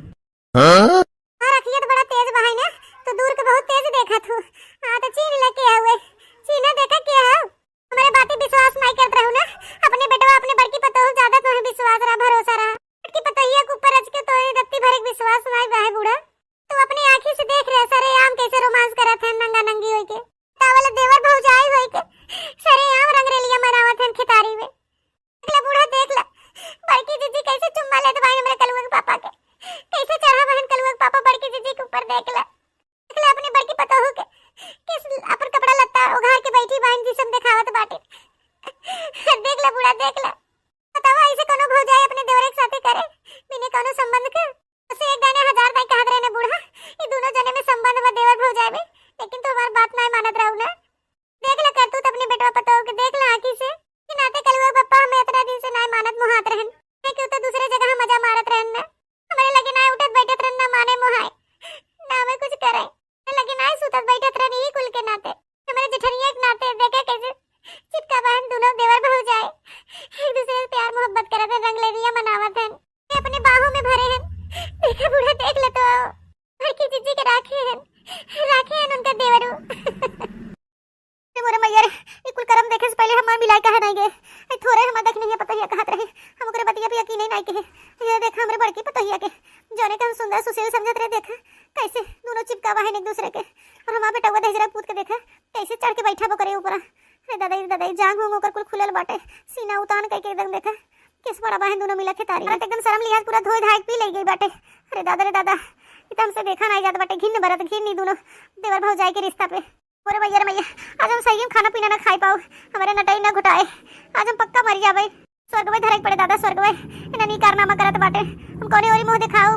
हाँ? और आँखिया तो बड़ा तेज बहाई ना, तू दूर के बहुत तेज देखत हूँ। हाँ तो चीन्ह ले के हुए, चीन्ह देखा के हो। हमरे बात पे विश्वास नाई करत रहू ना, अपने बेटवा अपने बड़की पतोह ज्यादा तुम्हें विश्वास रहा, भरोसा रहा। बड़की पतोहिया के ऊपर रच के तोरे रत्ती भर एक विश्वास नाई बा है बूढ़ा। तू अपने आँखी से देख रहे सरेआम कैसे रोमांस करत है नंगा नंगी होई के। तावल देवर भौजाई होई के सरेआम रंगरेलिया मनावत हन खेतारी में। देख ले बूढ़ा, देख ले, बड़की जीजी कैसे चुम्मा लेत बाइन हमरे कलुआ के पापा के, कैसे चढ़ा बहन कलुआ के पापा बड़की जीजी के ऊपर। देख ले, देख ले अपनी बड़की पतोहू के, किस अपन कपड़ा लत्ता उघार के बैठी बाइन, जिसम देखावत बाटे। देख ले बूढ़ा, देख ले, बतावा ऐसे कोनो भौजाई अपने देवरे के साथे करे बिना कोनो संबंध के? उसे एक दाने हजार दाई कहत रहे ना बूढ़ा, ये दोनों जने में संबंध बा देवर भौजाई में, लेकिन तू हमार बात नाई मानत रहू ना। देख ला करतूत अपने बेटवा पतोह के, देख ला आँखी से। कि नाते कलुआ पप्पा हमें इतना दिन से नाय मानत मुहात रहन, है कि उ तो दूसरे जगह मजा मारत रहन ना, हमरे लगे नाय उठत बैठत रहन, ना माने मुहाए, ना हमें कुछ करे, ना लगे नाय सुतत बैठत रहन, यही कुल के नाते, हमरे जेठनिया के नाते। देखे कैसे चिपका बहन दोनों देवर भौजाई एक दूसरे से प्यार मोहब्बत करत हैं, रंगलेनिया मनावत हैं, अपने बाहों में भरे हैं। देखे बूढ़ा देख ले तो, बड़की जीजी के राखे हैं, राखे हैं उनका देवरू। ए मोरे मैया रे, ई कुल करम देखे से पहले हमार मिलाई काहे नाई गए? ए थोरे हमार देखी नहीं है पतोहिया कहत रही, हम ओकरे बतिया पे यकीन ही नाई कहे। ये देखा हमरे बड़की पतोहिया के, जौने के हम सुंदर सुशील समझत रहे, देखा कैसे दोनों चिपकावा है एक दूसरे के। और हमार बेटवा दहिजरा पूत के देखा कैसे चढ़ के बैठा बा ओकरे ऊपर। अरे दादा, रे दादा, जांग होंग ओकर कुल खुलल बाटे, सीना उतान कइके एकदम देखा केस पड़ा बा है दोनों मिला खेतारी। अरे एकदम शर्म लिहाज पूरा धोए धाए के पी ले गई बाटे। अरे दादा रे दादा, ई तो हमसे देखा नाई जात बाटे, घिन बरत घिन ई दोनों देवर भौजाई के रिश्ता पे। अरे मैया रे मैया, आज हम सही में खाना पीना ना खाई पाऊ, हमारे नटाई ना घुटाए, आज हम पक्का मर जाबे। स्वर्ग में धरे के पड़े दादा, स्वर्ग में। इन्हन ई कारनामा करत बाटे, हम कौने ओरी मुँह दिखाऊ,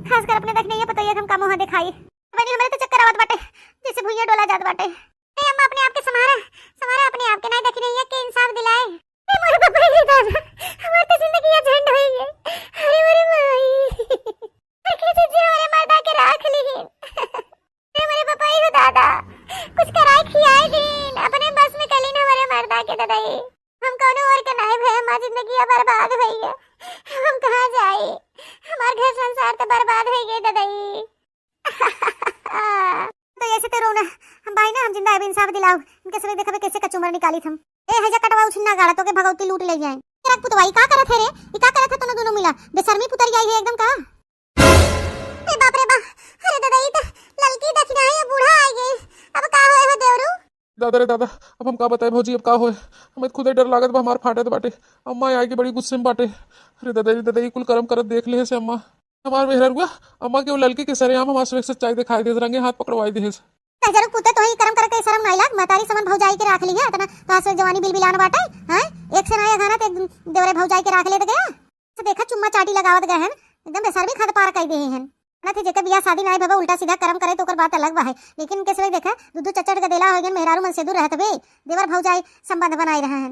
खासकर अपने देखने ये पतोहिया के हम का मुँह दिखाई। बहनी, हमरे तो चक्कर आवत बाटे, जैसे भुइयां डोला जात बाटे। ए अम्मा, अपने आप के संभारा, संभारा अपने आप के, नहीं देखी नहीं है के इंसाफ दिलाए। ए मोरे बाबा रे दादा, हमार तो जिंदगी झंड होई है। अरे मोरे माई, अरे जीजी हमरे मर्दा के राख ली। अरे मोरे बाबा, ए हो दादा, कुछ कराए खियाए दीन, अपने बस में कलीन हमारे मर्दा के ददाई। हम कौनो और के नाई भे, हमार जिंदगी अब बर्बाद होई है। हम कहाँ जाई? हमार घर संसार तो बर्बाद हो गए ददाई। तो ऐसे तो रोना, हम भाई ना, हम जिंदा अब इंसाफ दिलाओ। इनके सबके देखबे कैसे कचूमर निकाली हम। ए, हैजा कटवाऊ छिन्ना गाड़ा, तो के भगवती लूट ले जाए। ट्रक पुतवाई का करत है रे? ई का करत है तोनो दोनों मिला? बेशर्मी पुतरी आई है एकदम का? अरे बाप रे बा, अरे दादा, ई त ललकी दखिनाही बूढ़ा आ गई। अब का होए हो देवरू? दादा रे दादा, अब हम का बताई भौजी, अब का होए? हमें खुदे डर लागत बा, हमार फाटत बाटे। अम्मा आए के बड़ी गुस्से में बाटे। अरे दादा रे दादा, ई कुल करम करत देख ले से अम्मा। हमार मेहररुआ अम्मा के वो ललकी के सरेआम हमार सुबह सच्चाई दिखाई दे, रंगे हाथ पकड़वाई दे। तहजरुक पुते, तोहे ई करम करे के शरम नाई लाग? महतारी समान भौजाई के राख ली है, इतना तोहार से जवानी बिलबिलान बाटे, हैं? एक से नाई अघाना ते देवरे भौजाई के राख लेत गया। तो देखा चुम्मा चाटी लगावत गए हैं, एकदम बेशर्मी खाद पार कर दे हैं। ना थे जेकर बियाह शादी नाई भवा उल्टा सीधा करम करे तो ओकर बात अलग बा है, लेकिन इनके सिवाय देखा दू दू चचड़ गदेला हो गए, मेहरारू मन से दूर रहत बे, देवर भौजाई संबंध बनाए रहा है।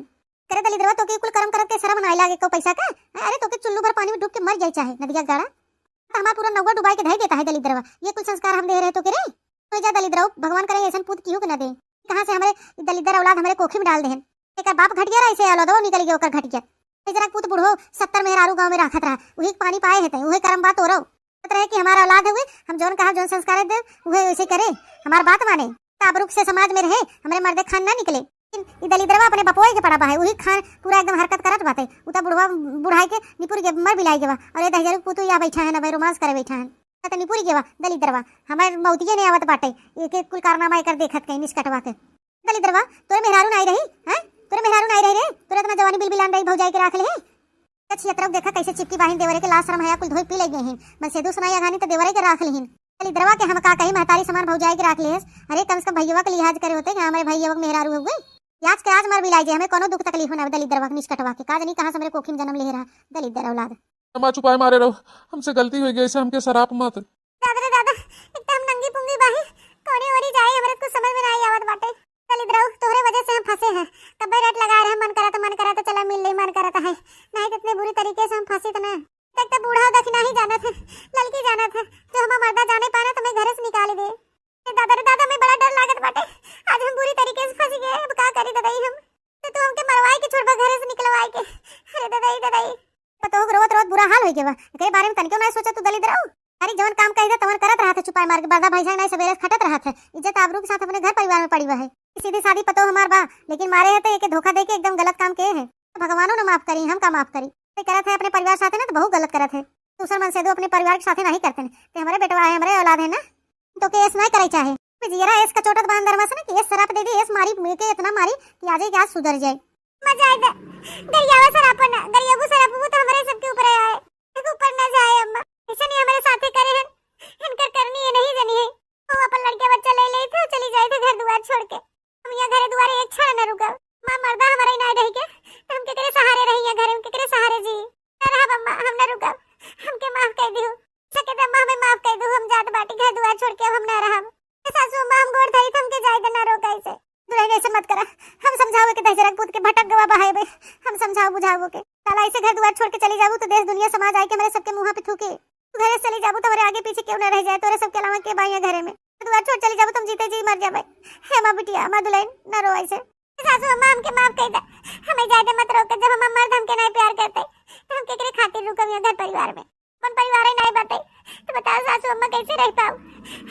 करे दलिद्रवा, तोके कुल करम करत के शरम नाई लागे को पैसा का? हैं? अरे तोके चुल्लू भर पानी में डूब के मर जाए चाहे नदिया गाड़ा, तो हमार पूरा नौवा डुबाई के धई देता है दलिद्रवा। ये कुल संस्कार हम दे रहे तोके रे? तो जा दलिद्रवा, भगवान करे ऐसन पूत केहू के न दे। कहाँ से हमरे ई दलिद्र औलाद हमरे कोखी में डाल देहन। एकर बाप घटिया रहे, ऐसे औलादवा निकल गया ओकर घटिया। ए जरा पूत बूढ़ो सत्तर मेहरारू गाँव में राखत रहा, उही के पानी पाए हेतै, उहे करम बात ओरो। कहत रहे कि हमार औलाद हुए, हम जौन कहा जौन संस्कार दे, उहे वैसे करे, हमार बात माने। ताबरुक से समाज में रहे, हमरे मर्दे खान ना निकले। लेकिन ई दलिद्रवा अपने बपोए के पड़ा बा है, उही खान पूरा एकदम हरकत करत बाटे। उ त बुढ़वा बुढ़ाई के निपुर के मर बिलाई के बा। और ये दहिजरू पूतू या बैठा है ना भाई, रोमांस करे बैठा है। त निपुर के बा दलिद्रवा, हमार मौतिये नहीं आवत बाटे। एक एक कुल कारनामा एकर देखत कहीं निष्कटवा के। दलिद्रवा, तोरे मेहरारू नाई रही, हैं? तोरे मेहरारू नाई रही रे, तोरे इतना जवानी बिलबिलान रही भौजाई के राख ले। त छियतरऊ देखा कैसे चिपकी बाहिन देवरे के, लाज शरम हया कुल धोई पी ले गए हैं। मन से दू सुनाई अघानी त देवरे के राख लिहिन। दलिद्रवा के हम का कही, महतारी समान भौजाई के राख लेहस। अरे कम से कम भैया के लिहाज करे होते कि हमारे भैया के मेहरारू हुए। आज के आज मर बिलाई जे, हमें कोनो दुख तकलीफ ना दलिद्रवा के निष्कटवा के। का जनी कहाँ से हमरे कोखी में जन्म ले रहा दलिद्र औलाद। अम्मा चुपाए मारे रहो, हमसे गलती हो गई, ऐसे हमके सराप मत। दादा रे दादा, एक तो हम नंगी पुंगी बाही, कोने ओरी जाए, हमरे कुछ समझ में नाई आवत बाटे। दलिद्रऊ, तोहरे वजह से हम फंसे हैं। कब्बे रट लगा रहे, मन करत, मन करत, चला मिल ले, मन करत है। नहीं तो इतने बुरी तरीके से हम फंसी तो ना। एक तो बूढ़ा दखिनाही जानत है, ललकी जानत है, जो हमार मर्दा जाने पाना तो मैं घरे से निकाल दे। ए दादा रे दादा, मैं बड़ा डर लागत बाटे, आज हम बुरी तरीके से फंस गए, अब का करी ददाई हम? तो तू हमके मरवाई के छोड़बा घरे से निकलवाई के? अरे ददाई, ददाई। पतोह के रोवत रोवत बुरा हाल हो गया बा, एकरे बारे में तनिको ना सोचा तू दलिद्रऊ। अरे जवन काम कही दे तवन करत रहत है, चुपाई मार के बर्दा भैंसा नहीं सबेरे से खटत रहत है, इज्जत आबरू के साथ अपने घर परिवार में पड़ी हुआ है। सीधी सादी पतोह हमार बा, लेकिन मारे है तो एके धोखा दे के एकदम गलत काम के है। तो भगवानो न माफ करी, हम का माफ करी? ते करत है अपने परिवार साथे ना तो बहुत गलत करत है। दूसर मन से दो अपने परिवार के साथे नहीं करते हैं। ते हमारे बेटवा है, हमारे औलाद है ना, तो के ऐस नहीं करे चाहे। जियरा ऐस का चोटत बा अंदर में से ना कि ऐस सराप दे दे, ऐस मारी के इतना मारी कि आज के आज सुधर जाए। मजा आए दे। गरियावा सरापन, गरियाबू सरापबू तो हमारे सबके ऊपर आए। ऊपर ना जाए अम्मा, ऐसे नहीं हमारे साथे करे हैं, इनकर करनी ये नहीं जानी है। वो अपन लड़के बच्चा ले ले थे, चली जाए थे घर दुआर छोड़ के। हम यहाँ घरे दुआरे एक क्षण न रुकब। माँ मर्दा हमारे ना रह के, तो हम केकरे सहारे रही यहाँ घरे, हम केकरे सहारे जी? ना रहब अम्मा, हम ना रुकब, हमके माफ कर दियो। सके तो अम्मा हमें माफ कर दो, हम जात बाटी घर दुआर छोड़ के अब हम ना रहब। ए सासू अम्मा, हम गोड़ धरी, हमके जाए दे, ना रोका इसे। दुल्हन ऐसे मत करा, हम समझाओ के दहजरक पूत के भटक गवा बहाए बे, हम समझाओ बुझाओ के। साला ऐसे घर दुआर छोड़ के चली जाबू तो देश दुनिया समाज आए के हमारे सबके मुँह पे थूके। तू घरे से चली जाबू तो हमारे आगे पीछे क्यों ना रह जाए, तोरे सबके अलावा के बाइया घरे में। तू घर छोड़ चली जाबू तो हम जीते जी मर जाबे। हे माँ बिटिया, माँ दुल्हन, ना रो ऐसे। सासू अम्मा, हमके माफ कर दे, हमें ज्यादा मत रोके, जब हमार मर्द हमके नहीं प्यार करते तो हम केकरे खातिर रुकब यहाँ घर परिवार में? अपन परिवार ही नहीं बाटे तो बताओ सासू अम्मा कैसे रह पाऊ?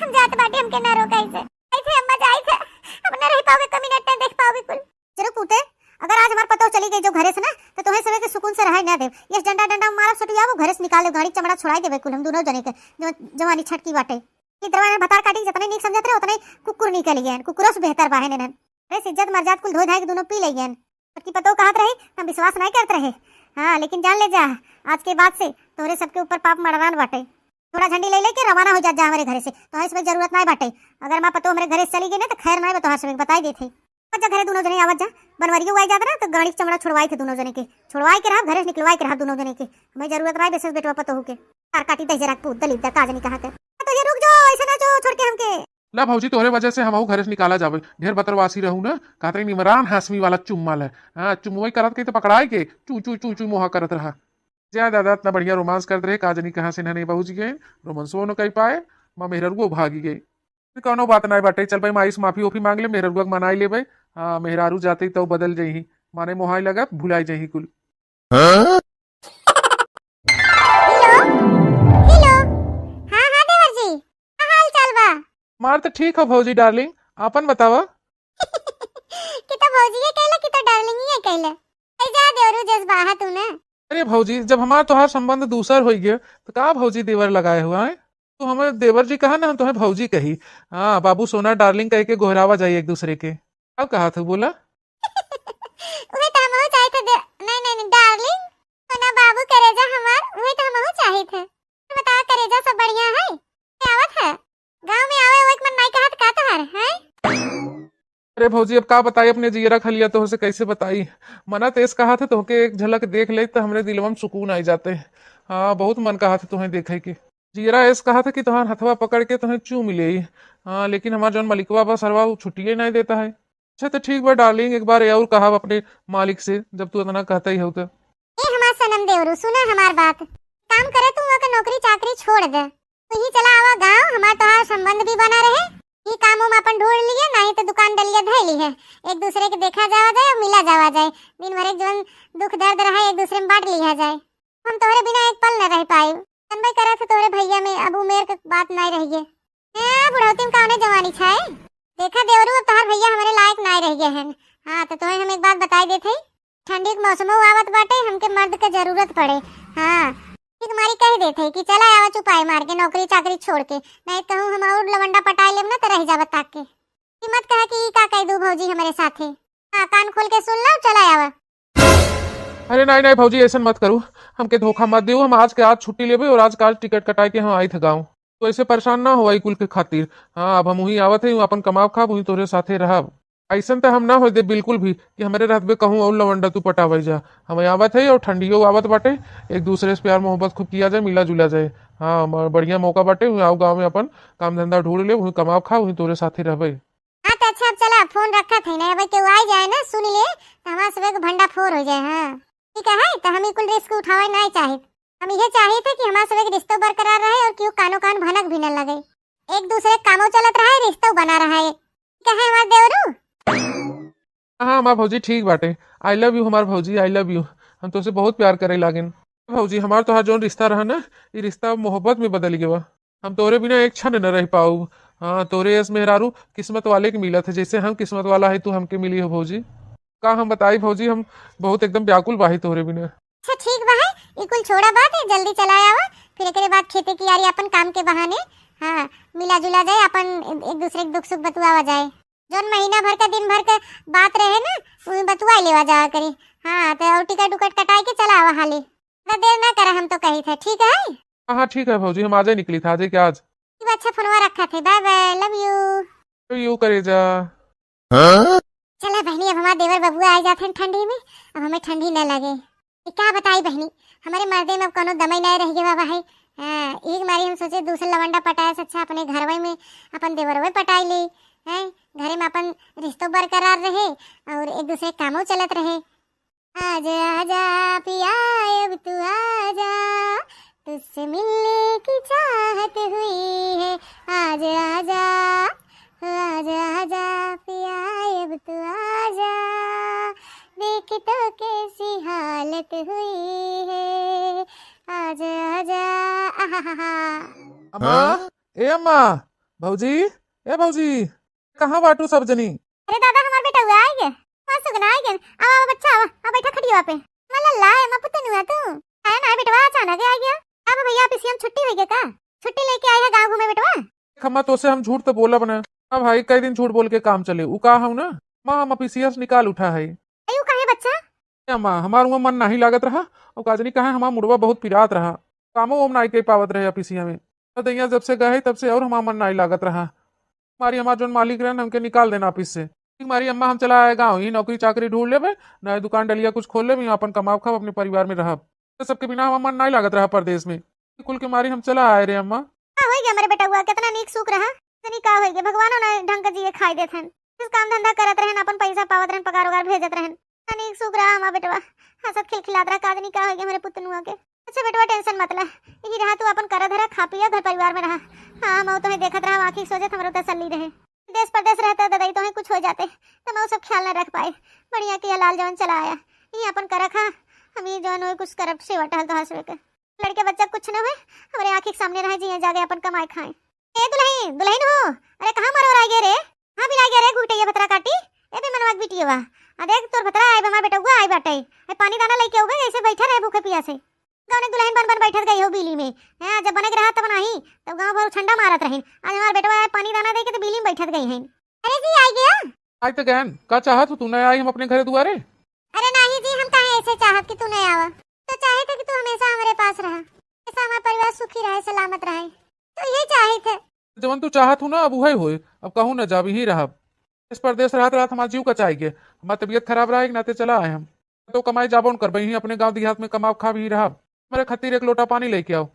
हम जात बाटे, हमके ना रोका ऐसे। ऐसे अम्मा जाई थे, हम ना रह पाओगे, कमी ना देख पाओगे कुल। जरूर पूते, अगर आज हमार पतोह चली गई जो घरे से ना, तो तुम्हें सवेरे के सुकून से रहाई ना देव। ये डंडा डंडा मारब, सटियाबो, घरे से निकाल देव, गाड़ी चमड़ा छुड़ाई देवे कुल हम दोनों जने के, जो जवानी छटकी बाटे। ई दरवाजा में भतार काटी, जितने नीक समझत रहे, उतने कुकुर निकल गए, कुकुरों से बेहतर बाहे नेनन। अरे इज्जत मर्जाद कुल धोए धाए के दोनों पी ले गए। छोटकी पतोह कहत रही, हम विश्वास नहीं करत रहे। हाँ, लेकिन जान ले जा, आज के बाद से तोहरे सबके ऊपर पाप मड़रान बाटे। थोड़ा झंडी ले लेके रवाना हो जा, जा हमारे घरे से, तोहरे सबके जरूरत नहीं बाटे। अगर माँ पतोह हमारे घरे से चली गई ना, तो खैर नहीं बा तोहर सबके, बताई देते। आवत जा घरे दोनों जने, आवत जा। बनवरियो आई जात ना, तो गाड़ी के चमड़ा छुड़वाई थे दोनों जने के, छुड़वाई के रहा, घरे से निकलवाई के रहा दोनों जने के। हमें जरूरत नहीं विशेष बेटवा पतोह के। तार काटी दहिजरा पूत दलिद्दर का जनी कहाँ के। तो ये रुक जाओ, ऐसे ना जो छोड़ के हमके। ला भौजी, तोहरे वजह से हमहू घरे से निकाला जाबे। ढेर बतरवासी रहू ना, कहत रही इमरान हाशमी वाला चुम्मा ले। हाँ, चुम्मई करत के तो पकड़ाई के चू चू चू चू मोहा करत रहा। जा दादा, इतना बढ़िया रोमांस करत रहे, का जनी कहाँ से इन्हने पहुँच गए, रोमांसो न कर पाए, माँ मेहररुओ भागी गई। फिर कौनो बात नाई बाटे, चल भाई माई से माफी ओफी मांग ले, मेहररुआ के मनाई ले भाई। हाँ, मेहरारू जाते ही तो बदल जइही, माने मोहाई लगत भुलाई जइही कुल। हेलो, हेलो। हाँ, हाँ, देवर जी, का हाल चाल बा? मार तो ठीक हो भौजी डार्लिंग, आपन बतावा। कि तो भौजी ये कहले, कि तो डार्लिंग ये कहले। ऐ जा देवरू, जस बाहा तू ना। अरे भौजी, जब हमार तोहार संबंध दूसर होइ गए, तो का भौजी देवर लगाए हुआ है? तू हमें देवर जी कहा ना, हम तुम्हें भौजी कही। हाँ, बाबू सोना डार्लिंग कह के गोहरावा जाई एक दूसरे के। अब कहा था बोला? उहे तो हमहू चाहे थे दे-, नहीं, नहीं, नहीं, डार्लिंग, सोना बाबू करेजा हमार, उहे तो हमहू चाहे थे। तो बतावा करेजा, सब बढ़िया है? क्या आवत है? गाँव में आवे, वो एक मन नहीं कहत का तोहार, हैं? अरे भौजी, अब का बताई अपने जियरा खलिया, तोहसे कैसे बताई? मना तेज कहा था तोहके एक झलक देख ले, तो हमरे दिलवा में सुकून आई जाते। हाँ, बहुत मन कहा था तुम्हें देखे के। जियरा ऐस कहा था कि तोहार हथवा पकड़ के तोहें चूम ले। हाँ, लेकिन हमार जौन मलिकवा बा सरवा, वो छुट्टिए नहीं देता है। अच्छा, तो ठीक बा डार्लिंग, एक बार और कहा अपने मालिक से, जब तू इतना कहता ही हो तो। ए हमार सनम देवरू, सुना हमार बात। काम करे तू, ओकर नौकरी चाकरी छोड़ दे। तू ही चला आवा गाँव, हमार तोहार संबंध भी बना रहे। ई काम उम अपन ढूंढ लिए, नहीं तो दुकान डलिया धै ली है। एक दूसरे के देखा जावा जाए और मिला जावा जाए। दिन भर एक जवन दुख दर्द रहे, एक दूसरे में बांट लिया जाए। हम तोहरे बिना एक पल न रह पाई। तनबे करे थे तोहरे भैया में, अब उमेर के बात नहीं रह गए। ए, बुढ़ौती में कौने जवानी छाए? देखा देवरू, अब तोहार भैया हमारे लायक नहीं रह गए हैं। हाँ, तो तोहे हम एक बात बताई देत हई, ठंडी के मौसमो आवत बाटे, हमके मर्द के जरूरत पड़े। हाँ, ठीक मारी कह देत हई कि चला आवा चुपाई मार के, नौकरी चाकरी छोड़ के, नहीं कहूँ हम और लवंडा पटाई लेब ना, तो रह जावा ताक के। कि मत कहा कि ई का कह दू भौजी हमारे साथे। हाँ, कान खोल के सुन लो, चला आवा। अरे नहीं, नहीं भौजी, ऐसन मत करू, हमके धोखा मत दियो। हम आज के आज छुट्टी लेबे और आज के आज टिकट कटाए के हम आई थे गाँव। तो ऐसे परेशान ना हो ई कुल के खातिर। हाँ, अब हम वहीं आवत है, अपन कमाब खाब, वहीं तोरे साथे रहब। ऐसन तो हम ना हो दे बिल्कुल भी कि हमारे रहत बे कहूँ और लवंडा तू पटावे जा। हम आवत है और ठंडियो आवत बाटे, एक दूसरे से प्यार मोहब्बत खूब किया जाए, मिला जुला जाए। हाँ, म-, बढ़िया मौका बाटे, वहीं आओ गाँव में अपन काम धंधा ढूंढ ले, वहीं कमाब खा, वहीं तोरे साथे रहबे। हाँ, तो अच्छा, अब चला, फोन रखा थे ना, अब केहू आई जाए ना, सुन ले, तो हमारे सब एक भंडा फोर हो जाए। हाँ, ठीक है, तो हम ई कुल रिस्क उठावे नहीं चाहित। हम ये चाहित है कि हमारे सब एक रिश्तो बरकरार रहे और क्यों कानो कान भनक भी न लगे, एक दूसरे के कामो चलत रहे, रिश्तो बना रहे। ठीक है हमार देवरू? हाँ, हमार भौजी ठीक बाटे। I love you हमार भौजी, I love you। हम तोसे बहुत प्यार करे लागेन। भौजी, हमार तोहार जौन रिश्ता रहा ना, ई रिश्ता अब मोहब्बत में बदल गवा। हम तोरे बिना एक क्षण न रह पाऊ। हाँ, तोरे यस मेहरारू किस्मत वाले के मिलत है, जैसे हम किस्मत वाला है, तू हमके मिली हो भौजी। का हम बताई भौजी, हम बहुत एकदम व्याकुल बाही तोरे बिना। अच्छा ठीक बा है, ई कुल छोड़ा बात है, जल्दी चला आवा, फिर एकरे बाद खेते की यारी अपन काम के बहाने, हाँ, मिला जुला जाए, अपन एक दूसरे के दुख सुख बतुआवा जाए। जौन महीना भर का दिन भर का बात रहे ना, वही बतुआ लेवा जावा करी। हाँ, तो और टिकट उकट कटाए के चला आवा हाली, तो देर ना करे, हम तो कही थे, ठीक है? हाँ, हाँ, ठीक है भौजी, हम आजे निकली था, आजे के आज। ठीक बा, अच्छा, फोनवा रखा थे, bye bye, love you। Love you करेजा। हाँ? चला बहनी, अब हमार देवर बबुआ आ जात हैं ठंडी में, अब हमें ठंडी न लगे। ये का बताई बहनी, हमारे मर्दे में अब कोनो दमई नहीं रह गया बा है। हाँ, एक मारी हम सोचे दूसर लवंडा पटाए से अच्छा अपने घरवे में अपन देवरवे पटाई ले, हैं? घरे में अपन रिश्तो बरकरार रहे और एक दूसरे कामो चलत रहे। आजा आजा पिया, अब तू आजा, तुझसे मिलने की चाहत हुई है। आजा आजा, आजा आजा पिया, अब तू आजा, देख तो कैसी हालत हुई है। आजा आजा, आहा हा हा। अम्मा, ए अम्मा, भौजी, ए भौजी, कहाँ बाटू सब जनी? अरे दादा, हमार बेटउआ आइ गए, हमार सुगना आइ गए। आवा, आवा बच्चा, आवा, आवा बैठा खटिया पे। हमार लल्ला है, हमार पुतनुआ तू। आया ना बेटवा, अचानक आइ गया। अब भैया ऑफिसिया में छुट्टी होइ गया का? छुट्टी लेके आइ है गाँव घूमे बेटवा। देख अम्मा, तोसे हम झूठ तो बोलब ना। अब भाई कई दिन झूठ बोल के काम चले, उ का हूँ ना, माँ हम ऑफिसिया से निकाल उठा है। अयो काहे बच्चा? ए अम्मा, हमार उहाँ मन नाही लागत रहा, और का जनी काहे हमार मुड़वा बहुत पिरात रहा, कामो ओम नाही कई पावत रहे ऑफिसिया में। तो दैया जब से गए तब से और हमार मन नाही लागत रहा। मारी हमार जौन मालिक रहन, हमके निकाल देना ऑफिस से। ठीक मारी अम्मा, हम चला आए गाँव, यही नौकरी चाकरी ढूंढ लेबे, नए दुकान डलिया कुछ खोल लेबे, यहाँ अपन कमाब खाब, अपने परिवार में रहब। तो सबके बिना हमार मन नाही लागत रहा परदेश में। कुल के मारी हम चला आए रे अम्मा। का होइ गया हमारे बेटउआ, कितना नीक सुख रहा, तनी का होइ गया, भगवानो ना ढंग का जिए खाए देत हन। कुछ काम धंधा करत रहन, अपन पैसा पावत रहन, पगार उगार भेजत रहन। तनी सुख रहा हमार बेटवा, हंसत खिलखिलात रहा, का जनी का होइ गया हमारे पुतनुआ के। अच्छा बेटवा, tension मत ला, यही रहा तू अपन करा धरा, खा पिया, घर परिवार में रहा। हाँ, हम तोहे देखत रहा, आँखी सोजत हमरो तसल्ली रहे। देश परदेश रहता ददाई तोहे कुछ होइ जाते, तो हम सब ख्याल न रख पाए। बढ़िया किया लाल जवन चला आया, यही अपन करा खा, हम ही जवन होइ कुछ करब सेवा टहल तोहार सबके। लड़के बच्चा कुछ न हुए, हमरे आँखी के सामने रहे, जिए जागे अपन कमाए खाए। ए दुलहिन, दुलहिन हो, अरे कहाँ मारो रह गए रे? हाँ, बिला गया रे घुटैया भतरा काटी। ए बे मनवा के बिटिया बा, आ देख, तोर भतरा आइब, हमार बेटउआ आइब बाटे। ए, पानी दाना लइके अउबे, ऐसे बैठे रहे भूखे पियासे। गौने दुलहिन बन बन बैठत गई हो बीली में। हैं, जब बने के रहा तब नाही, तब गाँव भर उछंडा मारत रहिन। आज हमार बेटवा आए पानी दाना दे के तो बीली में बैठत गई हैं। अरे जी, आई गया? आई तो गयन, का चाहत हो तू, न आई हम अपने घरे दुआरे? अरे नाही जी, हम काहे ऐसे चाहत कि तू न आवा। तो चाहे थे कि तू हमेशा हमरे पास रहा, हमेशा हमार परिवार सुखी रहे, सलामत रहे, तो ये चाहे थे। जवन तू चाहत हो ना, अब उहे होए। अब कहूँ न जाब, यही रहब। इस परदेस रहत रहत हमार जीव कचाई गे। हमार तबीयत खराब रहे के नाते चला आए हम। तो कमाई जाबो न करबे, यहीं अपने गाँव देहात में कमाब खाब, यहीं रहब। हमरे खातिर एक लोटा पानी लइके आओ।